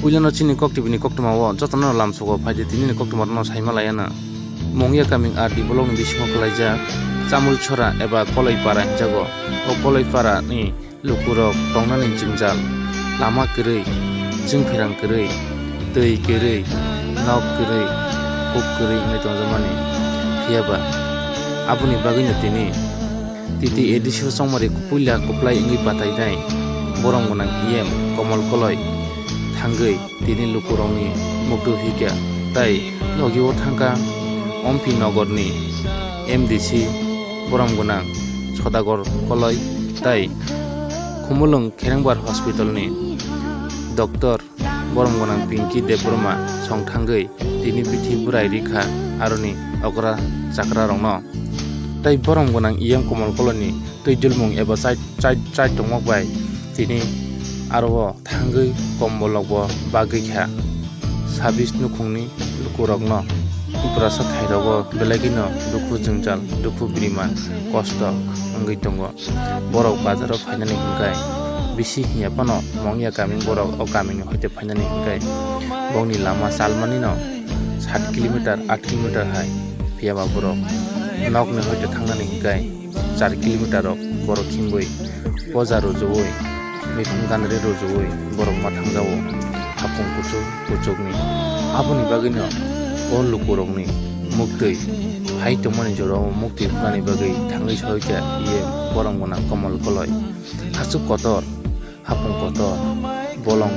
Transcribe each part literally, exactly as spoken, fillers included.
Puilano chini Kok T V ni koktwma o jotono lamsogo phaidi tini ni koktwma rokno saima laiya na. Mongya kaming R D block ni bisingo kwlaijak Chamulchora eba Koloipara hinjago. O Koloipara ni lukurok tongnani jwngjal, lama kwrwi, chwngpherang kwrwi, twi kwrwi, nok kwrwi, huk kwrwi wngwi tongjakmani. Phiyaba aboni bagwino tini T T A D C o chongmari puila kwplai wngwi batainai borom gwnang E M Komol Koloi thangwi tini lukurokni mukdwi hikha, tei logio thangkha Ompi Nogorni M D C borom gwnang Sodagor Koloi tei Khumulwng Kherengbar Hospitalni Doctor borom gwnang Pinky Debbarma song thangwi tini bithi bwrai rikha aroni okra chakra rokno. Tei borom gwnang E M Komol Koloini twi dulmung eba chai, chai, chai tongmok bai tini aro o thangwi kombolrok bo bagwi kha. Sabis nukhungni lukurokno Tiprasa thairogo belai kheno dukhu jwngjal, dukhu biriman, kosto wngwi tongo. Borok bazaro phainani hwnkhe bisi hinya phano mongya kaming borok o kamini hoite phainani hwnkhe bongni lama chalmanino sat kilometer, aat kilometer hai, phiyaba borok nokni hoite thangnani hwnkhe char kilometer rok borok khimbwi poja rwjagwi, mikhum ganri rwjagwi borok ma thangjago hapung kuchuk kuchukni. Aboni bagwino o lukurokni muktwi phai tongmani jorao muktwi phunani bagwi thangwi soikha iye borom gwnang Komol Koloi. Aswk kotor, hapung kotor, bolong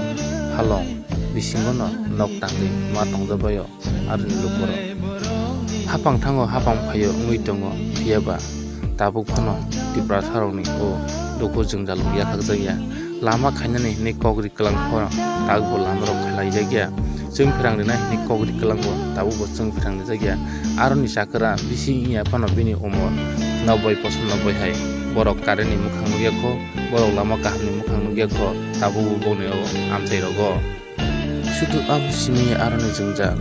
halong bisingono nok tangwi ma tongjabaio. Aroni lukurok hapang thango, hapang phaio wngwi tongo, phiyaba tabuk phano Tiprasarokni o dukhu jwngjal rok yathakjakya. Lama khainani hinwi kok ri kwlang phano tabukbo lama rok khailaijakya. Chwngpherang rina hinwi kok ri kwlangbo tabukbo chwngpherang rijakya. Aroni chakra bisi wngya phano bini umor noboi bosor noboi hai. Borok currentni mwkhang nukya kho, borok lama kahamni mwkhang nukya kho, tabukbo boni o amchai rogo. Sudu abo simi aroni jwngjal.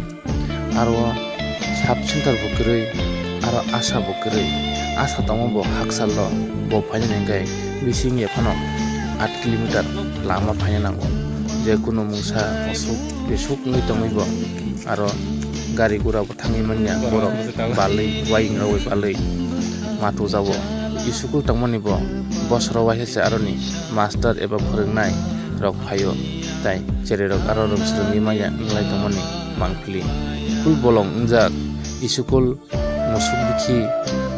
Aro sub center bo kwrwi, aro asa bo kwrwi. Asa tongma bo hakchal lo, bo phainani hwnkhe bising ya phano aat kilometer lama phaina nango. Je kunu mungsa osuk bisuk wngwi tongwi bo aro gari gura bo thangwi manya, borok balwi, wayung rogwi balwi ma tujao. School tongmani bo bosoro waisa se aroni master eba phwrwngnai rok phaio, tai cherai rok aro rwng swrwngwi manya wnglai tongmani mangpili. School bolong wngjak, school musuk bikhi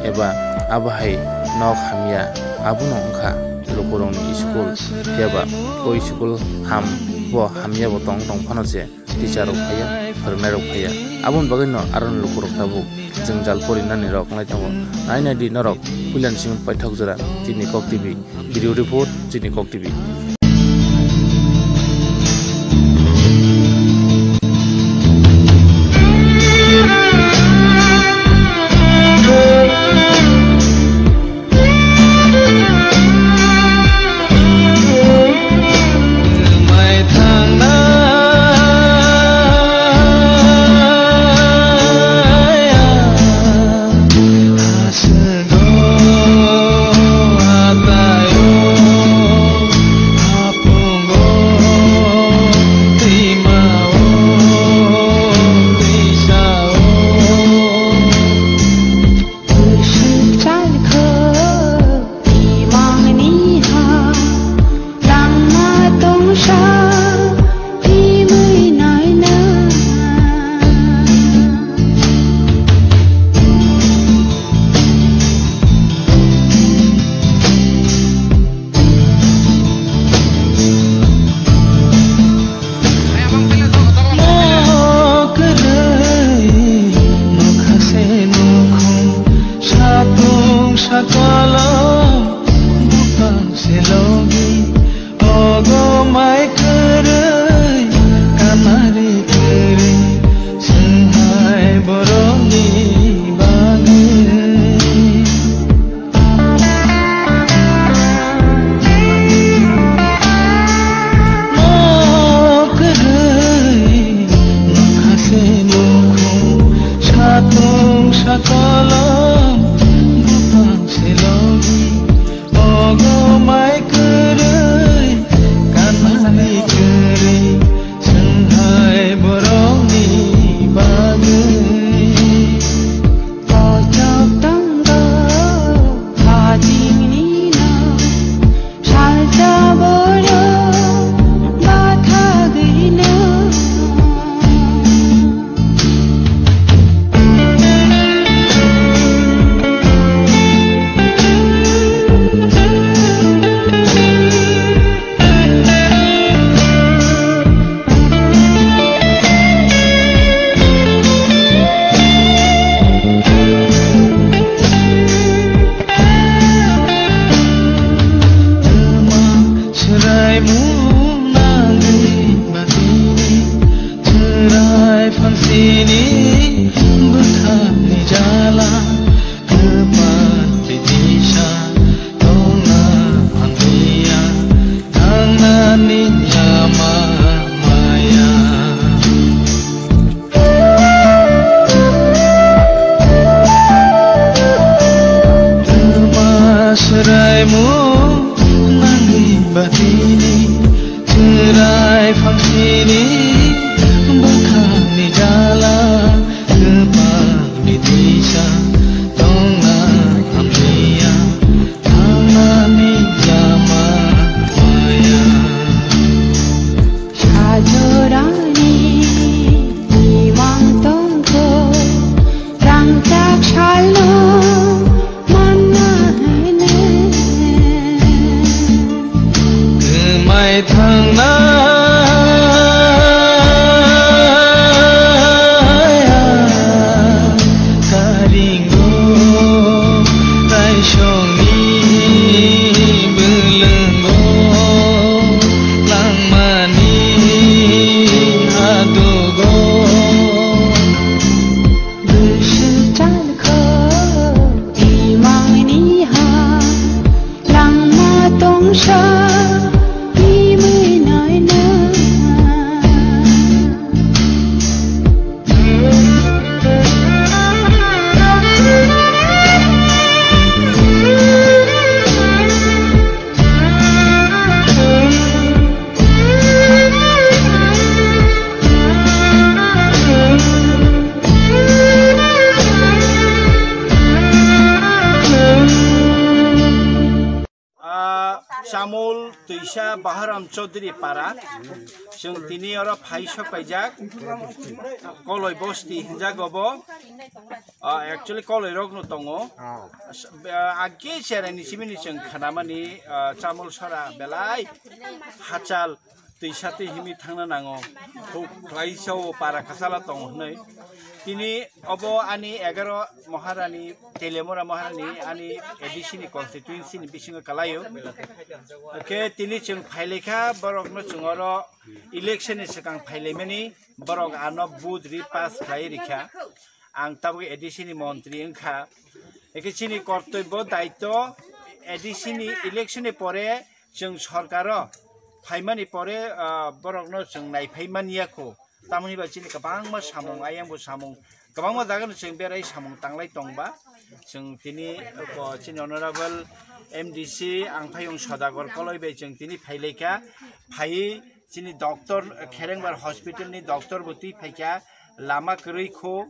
eba abo hai nok hamya, abono wngkha lukurokni school. Phiya ba o school ham bo hamya bo tong tong phano se teacher rok phaiya, phwrwngnai rok phaiya. Aboni bagwi no aroni lukurok tabuk jwngjal porinani rok wnglai tongo. Nai nai di norok puilani simi paithak jora chini Kok T V, video report chini Kok T V. Phangsini bwkhakni jala, kwpal bitisa tongna hamliya, thangnani lama maya. Kwma swraimo nangni batini, chwrai phangsini bwkhakni jala, kwpal bitisa tongna hamliya, thangnani lama maya. Sajorani imang tongkho, rangchak salno manna hene. Kwmai thangnai karingo, taisongni bwlwngo, langmani hadugo. Bwswk chalkho imangni ha, langma tongsa imwi naina. Ah, Chamul Twisa Baharam Chaudhary Para. Chwng tini oro phai sok paijak. Koloi bosti hinjak obo. Ah, actually koloi rok no tongo. Ah, age cherai ni simi ni chwng khanamani, ah, Chamul sara belai hachal twisa twi himi thangna nango. Huk khlai sao para khasala tongo hwnwi. Tini obo ani egaro Maharani, Telemura Maharani ani A D C ni constituency ni bisingo kalaio. Oke, tini chwng phailaikha, borokno chwng oro election ni swkang phailaimani, borok ano vote ri pass khlai rikha. Ang tabuk A D C ni montri wngkha. Eke chini kortoibo daityo A D C ni election ni pore chwng sorkaro phaimani pore, ah, borokno chwng naiphai manya kho. Tamoni ba chini kwbangma samung, ayang bo samung, kwbangma jaga no chwng berai samung tanglai tongba. Chwng tini bo chini honorable M D C Angphaiyung Sodagar Koloi bai chwng tini phailaikha. Phai chini doctor, Kherengbar hospital ni doctor bo twi phaikha, lama kwrwi kho,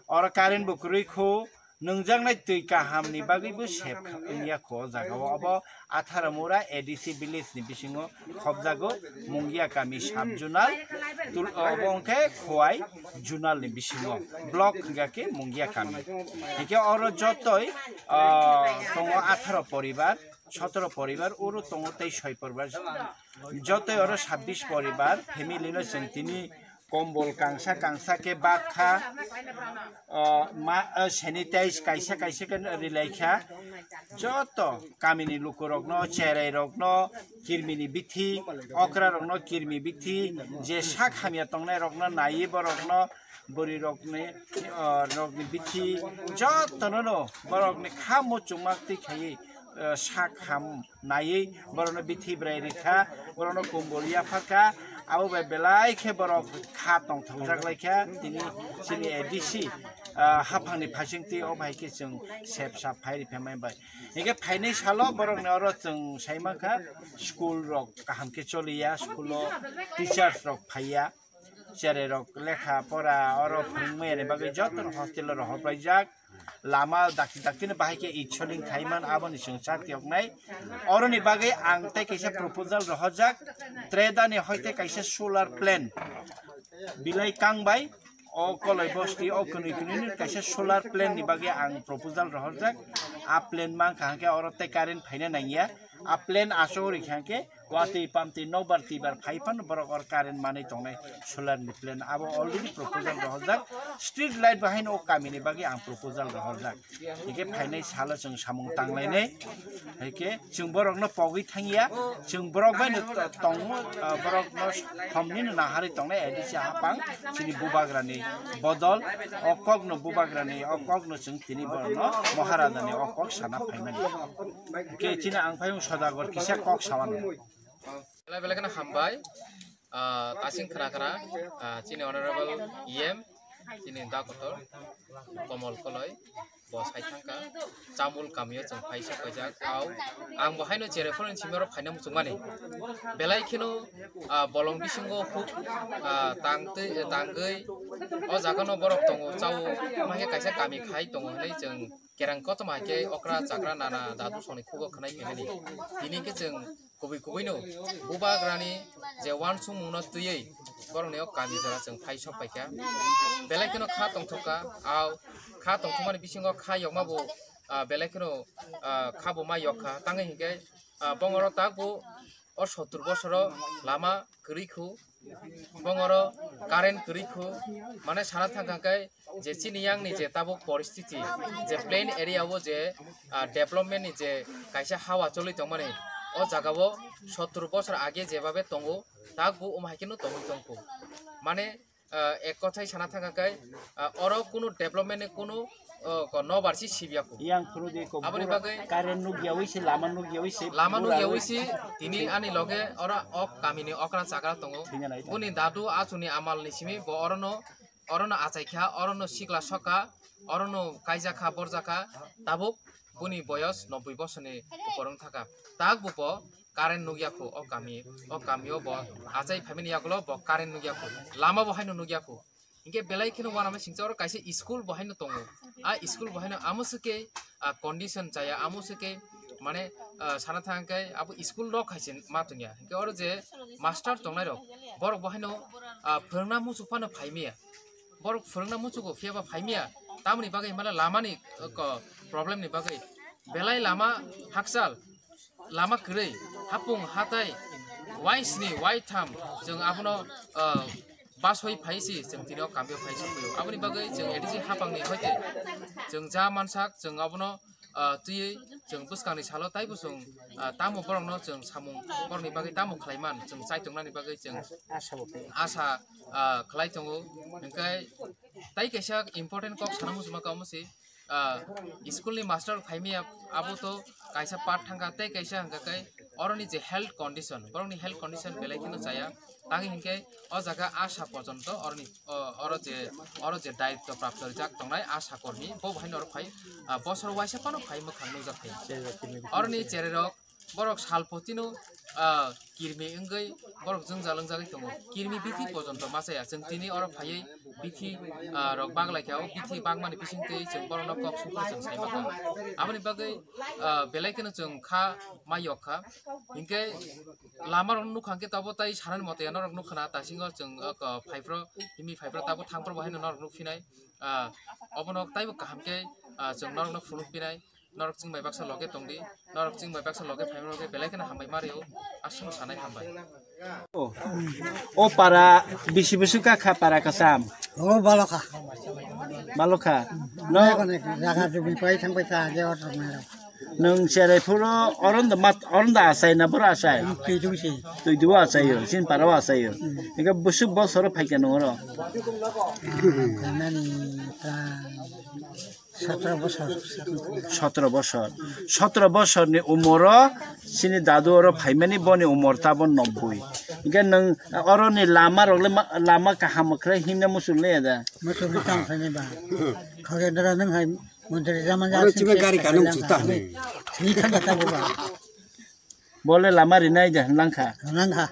oro current bo kwrwi kho, nwngjaknai twi kaham ni bagwi bo sep wngya kho o jaga o. Obo Atharamura A D C village ni bisingo khobjago, Mungia kami sub zonal, tul-, obo hwnkhe Khowai zonal ni bisingo block hwnkha khe Mungia kami. Hwnkhe oro jotoi, ah, tongo atharo poribar, sotoro poribar, oro tongo tei soi poribar. Jotoi oro sabbish poribar, family no chwng tini kombol kangsa kangsa khe bak kha, ah, ma, ah, sanitize kaisa kaisa khe rilai kha. Joto kamini lukurokno, cherairokno, kirmini bithi, okrarokno kirmi bithi, je sak hamya tongnairokno naiwi borokno, bwrwirokni, ah, rokni bithi, jotono no borokni kha muchungma twi khaiwi, ah, sak ham naiwi borokno bithi bwrai rikha, borokno kombol yaphar kha, abo bai belai khe borok kha tongthokjak lai kha. Tini chini A D C, ah, haphangni phaisingtwi o bai khe chwng sep sap phai riphaimani bai. Hingkhe phainai salo borokni oro chwng sai mankha, school rok kaham khe choliya, school o teachers rok phaiya. Cherai rok lekha pora oro phwrwngmani bagwi jotono hostel o rohor paijak. Lama dakti dakti no bahai khe itsoling khaiman aboni chwng chati oknai. Oroni bagwi ang tei kaisa proposal rohorjak. Treda ni hoite kaisa solar plant bilai kangbai o Koloi bosti o kwnwi kwnwi ni kaisa solar plant ni bagwi ang proposal rohorjak. A plant mankha hwnkhe oro tei current phaina nangya. A plant aswk rikha hwnkhe Watwi pamtwi nokbar twibar phai phano borok or current manwi tongnai solar ni plan abo already proposal rohorjak. Street light bo haino o kami ni bagwi ang proposal rohorjak. Hingke phainai salo chwng samung tanglainai. Hingke chwng borokno pogwi thangya, chwng borok bai no tongo, ah, borokno homni no naharwi tongnai A D C hapang chini bubagrani bodol, o kokno bubagrani o kokno chwng tini borokno Maharajani o kok sana phaimani. Hingke chini ang phai wng Sodagar kisa kok sawan. Belai belai kheno hambai, ah, tasing khna khna, ah, chini honorable E M, chini da kotor, Komol Koloi, bo sai thangka, Chamul kamio chwng phai sok paijak, au, ang bo haino cherai phone simi oro phaina muchungmani. Belai kheno, ah, bolong bisingo huk, ah, tangtwi, tangwi, o jaga no borok tongo, chao, ma khe kaisa kami khai tongo hinwi chwng kerang kochoma hai khe okra chakra nana dadu songni khugo khwnai phaimani. Tini khe chwng kubui kubui no bubagrani je wansukmung no twiwi borokni o kami jora chwng phai sok paikha. Belai kheno kha tongthokha, au kha tongthokmani bisingo kha yokma bo, ah, belai kheno, ah, kha bo ma yokkha. Tangwi hinkhe, ah, bongoro takbo o sottur bosoro lama kwrwi khu, bongoro current kwrwi khu, mane sana thangkha khe je chini yang ni je tabuk poristiti, je plain area o je, ah, development ni je kaisa hawa choli tongmani, o jaga o sottur bosor age jebabe tongo, takbo omo hai kheno tongwi tongkho. Mane, ah, ek kothai sana thangkha khe, ah, oro kunu development ni kunu, ah, ko nobar si sibya kho. Yang phuru de ko Aboni bura bagwi current nukya wi se, lama nukya wi se, lama bura nukya wi wi se, tini ani loge oro ok kamini okra chakra tongo. Thina nai ta. Buni dadu achuni amal ni simi bo orono, orono achaikha, orono sikla sokha, orono kaijakha, borjakha, tabuk buni boyos nobboi bosorni upor wng thaka. Tak bupo current nukya khu o kami, o kamio bo achai phaimani yagulo bo current nukya khu, lama bo haino nukya khu. Hinkhe belai kheno uanama singcha oro kaisa school bo haino tongo. A school bo haino amo se khe, ah, condition chaya, amo se khe mane, ah, sana thang khe abo school rok hai se ma tongya. Hinkhe oro je master tongnai rok, borok bo haino, ah, phwrwngna muchuk phano phaimaya. Borok phwrwngna muchugo, phiya ba phaimaya. Tamoni bagwi himala lamani, uh, ko-, problem ni bagwi. Belai lama hakchal, lama kwrwi, hapung hatai, waisni, waitham, chwng abono, uh, basoi phai si, chwng tini o kamio phai si phai o. Aboni bagwi chwng A D C hapangni hoite, chwng ja mansak, chwng abono, ah, twiwi chwng bwskangni salo taibo chwng, ah, tamo borokno chwng samung borokni bagwi tamo khlaiman chwng chaitongnani bagwi chwng asa, ah, khlai tongo. Hinkhe tai kaisa important kok sana muchungma kamo se, ah, school ni master phaimaya abo to kaisa part thangkha tei kaisa hwnkha khe oroni je health condition, borokni health condition belai kheno chaya. Tangwi hinkhe o jaga asa porjonto oroni, o, oro je, oro je daityo prapto rijak tongnai asa kormi, bo bo haino oro phai, ah, bosor waisa phano phai mwkhang nukjak phai. Oroni chererok borok salpotino, ah, kirmi wngwi borok jwngjal wngjagwi tongo. Kirmi bithi porjonto ma chaya. Chwng tini oro phaiwi bithi, ah, rok baglaikha, o bithi bagmani bisingtwi chwng borokno kok sukha chwng sai mankha. Aboni bagwi, ah, belai kheno chwng kha ma yokkha. Hinkhe lama rok nukha khe tabo tai sanani mote norok nukha na tasingo chwng, ah, ko phaipro himi phaipro tabo thangpro bo haino norok nukphinai, ah, obono taibo kaham khe, ah, chwng norokno phunukphinai, norok chwng bai baksa loge tongdi, norok chwng bai baksa loge phaima loge belai kheno hambai ma rio, aswkno sanai hambai. O, o para bisi bisi ka kha para kasam. O balo kha. Balo kha. No. Jaga jumi pai thang pai sa je or mai. Nwng cherai phuru oron da mat, oron da asai na bura asai? Twi dung si. Twi dung asai yo, sin para asai yo. Hmm. Eka busuk bosoro phaikha nung oro. Ah, kanani ta sotro bosor. Sotro bosor. Sotro bosor ni umoro sini dadu oro phaimani boni umor tabon nobboi. Eka nwng oro ni lama rok le ma, lama kaham khlai himna muchung le ya da. Muchung ni tang phai ni ba. Khogendra nwng hai Montri jama ja. Oro chibai gari kanung chuta hwnwi. Sini thang kata bo ba. Bole lama rinai ja langkha. Langkha.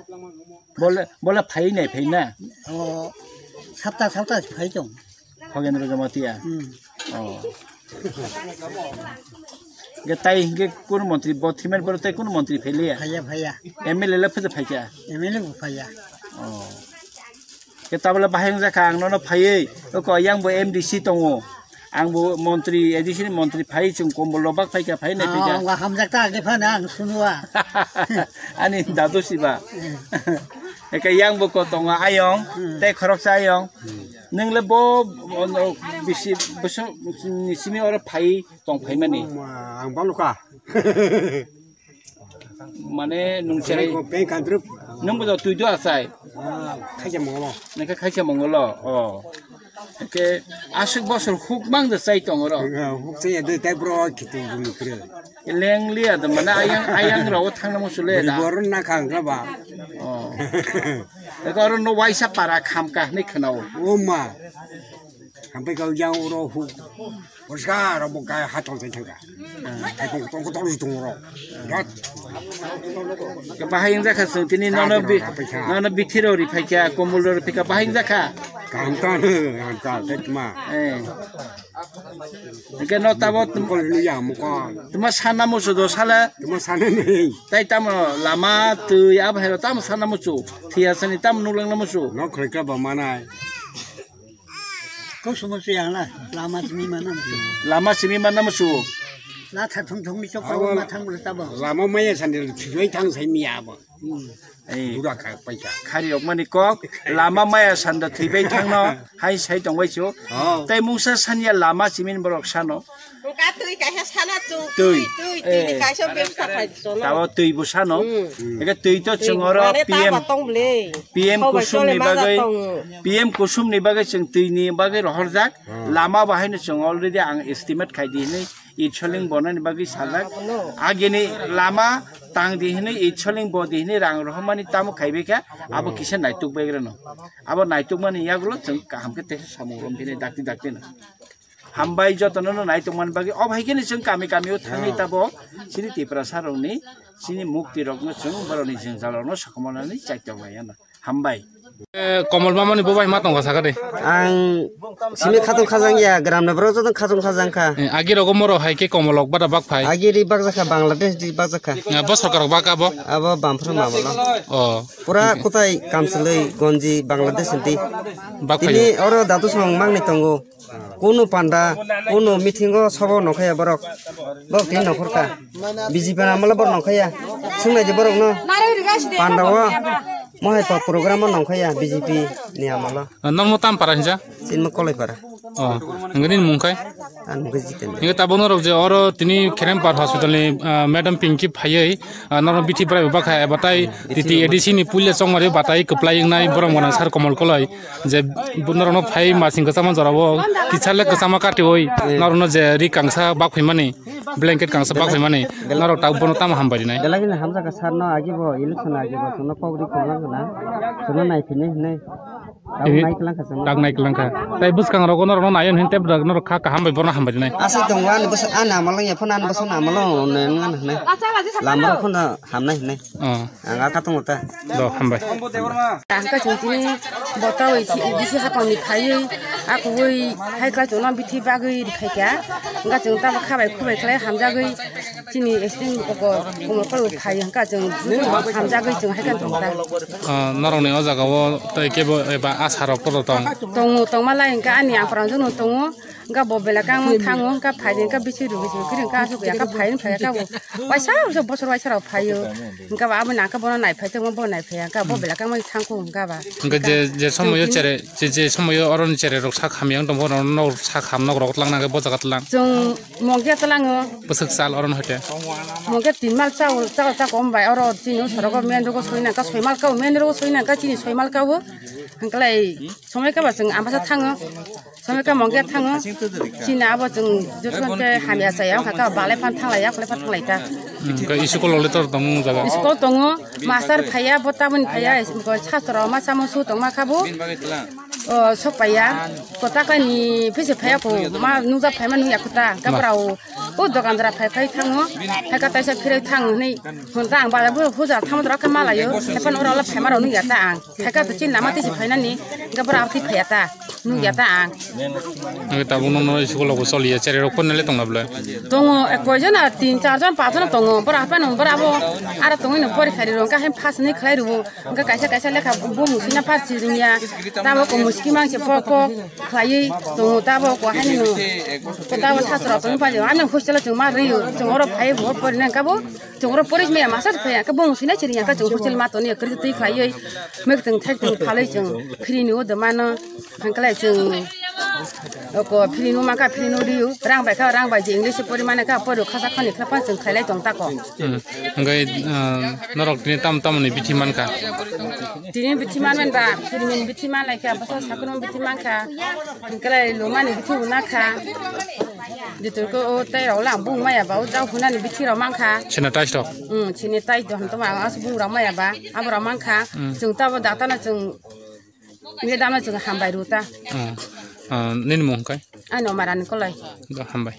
Bole, bole phai nai phai na. O, sapta sapta phai tong. Khogendra Jamatia. Hmm. O. Ge tai ge kun montri bo thimen boro tai kun montri pheliya. Phaiya, phaiya. M L A le phese phaikya. M L A bo phaiya. O. Ke tabla bahai wngjakha ang nono phaiwi, oko yang bo M D C tongo. Ang bo montri, A D C ni montri phai, chwng kombol rok bak phai kha, phai nai phai kha. Ah, hamjak ta age phano ang sunua. Ani dadu siba. Eke yang bo ko tongo ayong, hmm, tei khoroksa ayong. Hmm. Nwng le bo, bo, bisi, boso ni simi oro phai tong phai mani. Ang baluka. Mane nung cherai. Ko peng kandrup. Nung bo twi do asai. Ah, khaisa mongolo. Neka khaisa mongolo. Oh. Ke asuk bosor huk mang da sai tong oro. Ah, huk sai de tai bro kitu gulu kre. Leng liya da mane ayang, ayang ro thang na musu le da. Bor na khang ka ba. Oh. Eko oro no waisa para kham ka ni khnao. O ma. Hampai kau yang oro hu. Oriska ro bo kai hatol tai thangka. Hai kong tong tong tong ro. Rat. Ka bahai yang jakha sung tini nono bi, nono bithi ro ri phai kha, kombol ro ri phai kha, bahai yang jakha. Kam ta ne, kam ta tai tma. Eh. Ke no tabo tum ko lu ya mo ko. Tma sana mo so do sala. Tma sana ne. Tai tamo lama twi abhai ro tamo sana mo chu. Thia sani tamo nuleng na mo chu. No khoi ka ba manai. Ko sumo se yang la, lama simi mana musu. Lama simi mana musu. La tha thung thung mi chok pa ma thang bula tabo. Lama maya sandal thijoi thang sai mi abo. Hmm. Eh. Bura kha paisa. Khari ok mani kok, lama maya sanda thwibai thangno, hai sai tongbai chu. Oh. Tai mungsa sanya lama simin borok sano. Ka twi kaisa sana chung. Twi. Twi, twi, twi, eh, kaisa bebsa khai sono. Tabo twi bo sano. Hmm. Eke twi to chung oro P M, tabo tong ble. P M Kusum ni bagwi, P M Kusum ni bagwi chung twi ni bagwi rohorjak. Hmm. Lama bahai no chung already ang estimate khai di hinwi, itsoling bonani bagwi sajak. Agini lama tang di hinwi, itsoling bo di hinwi rang rohormani tamo khaibai kha, abo kisa naituk bai rano. Abo naituk mani yagulo chung kaham khe teisa samung rom bini dakti dakti no. Hambai jotono no naitok man bagwi. O hai khe ni chwng kami kami o thangwi tabo chini Tiprasa rokni chini mukti rokno chwng borokni jwngjal rokno sokomornani chaitok lai ano. Hambai. Eh, Komol mamani bo bai ma tongo sakha de. Ang simi khatung khajang ya, gram na borok joto khatung khajang kha. Eh, agi rogo moro hai khe Komol ok bada bak phai. Agi ri bak jakha, Bangladesh ri bak jakha. Eh, bo sorkar ok bak abo? Abo bamphra mamalo. Oh. Pura kutai kamsilwi gonji Bangladesh di. Bak phai. Tini oro datu song mangni tongo. Kunu panda, kunu meeting o sobo nongkhaya borok. Borok tini nongkhorkha. B J P ni amolo borok nongkhaya. Swngnai je borok no. Panda o mohai pa program o nongkhaya B J P ni amolo. Nokno tam para hinsa? Sinmo kolai para. Oh, hingke nini mung kai? Ang mung kai Jiten. Hingke tabuk norok je oro tini Kherempar hospital ni, ah, madam Pinky phaiwi, ah, norok bithi bwrai bo bakha eba tai T T A D C ni puila chongmari batai kwplai wngnai borok mwnang sar Komol Koloi. Je bo norokno phai masing kwchama jorao kisa le kwchama katiwi norokno je ri kangsa bak phaimani, blanket kangsa bak phaimani, norok tabuk bono tamo hambai rinai. Belai kheno hamjakha sir no agi bo election agi bo chwngno kok ri khwlangkha na, chwngno naiphini hinwi. Tabuk nai kwlangkha chwngno. Tak nai kwlangkha. Tai bwskangrogo norokno naiyo hinwi tei norok kha kaham bai bono hambai rinai. Aswk tongo ani bwsa ani amalwng ya phano ani bwsa ni amalwng nai wngna hinwi. Lama rok phano hamnai hinwi. Oh. Ang a kha tongo ta. Do, hambai. Ang kha chwng tini bo tawi bisi hapang ni phaiwi, akugwi hai khlai chwngno bithi bagwi rwphaikha. Hwnkha chwng tamo khabai khubai khlai hamjagwi chini accident koko Komol Koloi phai hwnkha chwng hamjagwi chwng hai kha tongkha. Ah, norokni o jaga o tei kebo eba asha rok podo tong? Tongo, tongmalai hwnkha ani aphra jwngno tongo. Hwnkha bo belai khe ang thango, hwnkha phaidi, hwnkha bisi rwgwi se kwrwi, hwnkha aswk ya, hwnkha phaidi phaiya kha bo. Waisa waisa bosor waisa rok phaio. Hwnkha ba aboni hwnkha bono naiphai tongma bo naiphaiya, hwnkha bo belai khe ang thangkho hwnkha ba. Hwnkha je, je somoyo chere, je, je somoyo oroni chere rok sak hamya wng tongkha, norok sak ham nok rok tlang nangkhe bo jaga tlang. Chwng mongya tlango. Bwswk sal oroni hoite? Mongya tin mal chao, chao chao kom bai oro chini sorogo main rogo soina hwnkha soi mal kao, main rogo soina hwnkha chini soi mal kao. Hwnkhalai somoi khe ba chwng amasa thango. Somoi khe mongya thango. Chini abo chwng joto khe hamya chaya wngkha khe balai phan thanglaiya, khlai phan thanglaita. Hmm, khe school o le tor tong jaga. School tongo, master phaiya, bo tamoni phaiya, sastro ma samo su tongma kha bo. O, sok paiya. Ko taklai ni phese phaiya ko, ma nukjak phaima nukya kho ta. Kabrao, o dokan dara phai phai thango. Hai ka taisa phirai thang hinwi. Hwn ta ang bazar bo hujar thamma dara khe malaio. Epan oro le phaima rok nukya ta ang. Khaika to chin lama tisi phainani, hwnkhe borok abotwi phaiya ta. Nukya ta ang. Ang tabuk no no school o choli ya, cheri rok phone le tong na bla. Tongo, eh, koi jon, ah, tin char jon, pas jon tongo. Bora hapan bora bo. Ara tongo no pori khari ro, ka hem pass ni khlai ro. Ang kaisa kaisa lekha bo musina par chiring ya. Tabo ko muski mang se pok pok khlai tongo, tabo ko hani no. Ko tabo sasro tong pa jo. Ano hostel chung ma ri, chung oro phai bo pori nang ka bo. Chung oro poris maya masa se phaya, ka bong sina chiri ya, ka chung hostel ma toni, kri twi khlaiwi, mek teng thek teng phalwi chung, free ni o de mano, hangklai chung, oko free no maka, free no riu, rang bai ka, rang bai je English pori mane ka, pori khasa khani khapa chung khailai tong tako. Hmm. Hingke, ah, norok tini tam tam ni bithi mankha? Tini bithi man men ba, free ni bithi man lai kha, basa sakno bithi mankha, hingklai lomani bithi unakha. Jitu ko o tei rok lang bung maya ba, o jang hunani bithi rok mankha. Sina tais rok. Hmm, sini tais do hantoma asu bung rok maya ba, abo rok mankha. Hmm. Chung tabo data na chung, nge dama chung hambai ruta. Hmm. Ah, nini mung kai? Ano marani kolai. Do hambai.